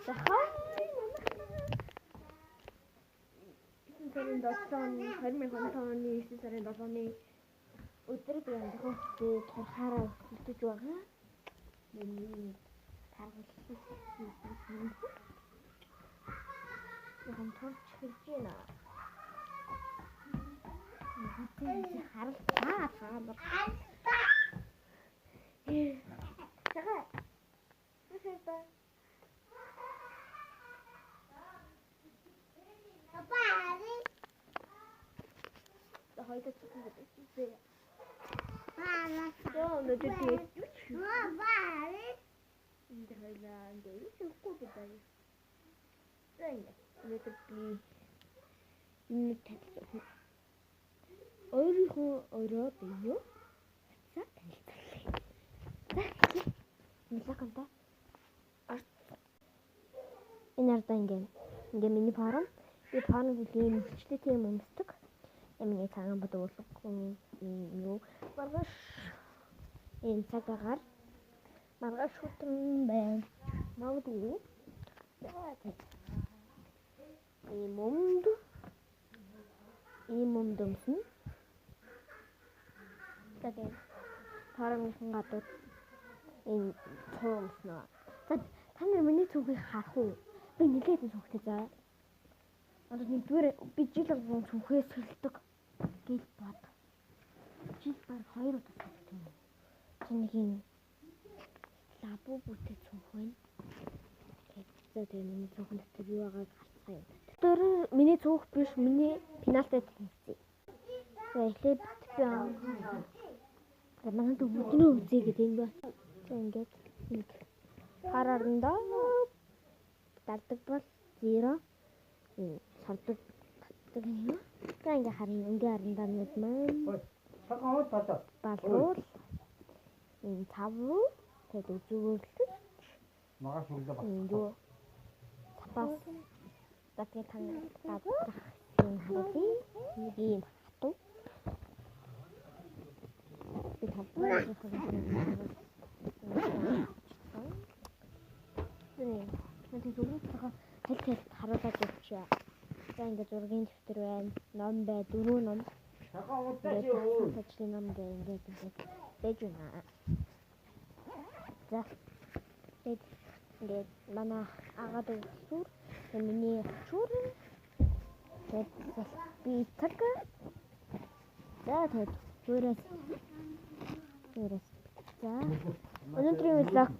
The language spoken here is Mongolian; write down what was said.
За хай манайхаа. 9 сарын 7-ны 2025 оны 9 сарын 7-ны өдөр би амжихтай турхаараа хөтөлж байгаа. Миний таргалсан. Яхан турч хэрж байна. Нүдээ харалтаа та нар. Чага. Хэвээ. За хоёул чихэн гэдэг чинь. За өнөөдөр тэгээд юу ч энэ дээр хоёлаа ингээ юу ч өгөхгүй гэдэг. За ингээ өнөөдөр би юмнууд танилцуулна. Өөрийнхөө өрөө би юу? За танилцуулъя. За эхлэе. Милаконта. Энэ ардаа ингээ ингээ миний форум. Би форум ийм хүчтэй тийм өмсдөг. Миний цагаан бод уулга юу маргааш энэ цаг агаар маргааш хүтэн байна. Магадгүй. Ийм өмд ийм өмд өмснө. За тэгээд форумынхан гадуур энэ цуу өмснө. За та нар миний цүнхийг харах уу? Би нэлээд цүнхтэй заа. Одоо нэгдүгээр би жил болгон цүнхээ сэлдэг гэл бод. Жил баг 2 удаа сэлдэг юм. Чи нэг юм лабу бүтэй цүнх байна. За тэгээ миний цүнхэн дотор юу байгааг харцгаая юм. Тэр миний цүнх биш, миний пеналтай танилцъя. За эхлээд би аа манай дүү өдрөө үзье гэдэг юм ба. За ингээд нэг хар арандаа дардаг бол 0 сардаг татдаг юм. За ингээ харин ингээ арандаа нүд маань балуул энэ цав руу тэгээд үзүүрлэж Маргааш өглөө бас. юу цапаас за тэгээд та гадрах юм харуулъя. Нэг ийм хатуу. Би тавдгаа нэг зургийг тал тал харуулад явчихъя. За ингээ зургийн дэвтэр байна. Ном бай, 4 ном. Цагаан удаа Ингээд чи өө. ажлын ном гэ ингээд ингээд байж байна. За тэгээд ингээд манай агаад өгсүр тэгээд миний чүр тэгээд би цаг. За тэгээд өөрөөс өөрөөс. За өнөөдрийн влог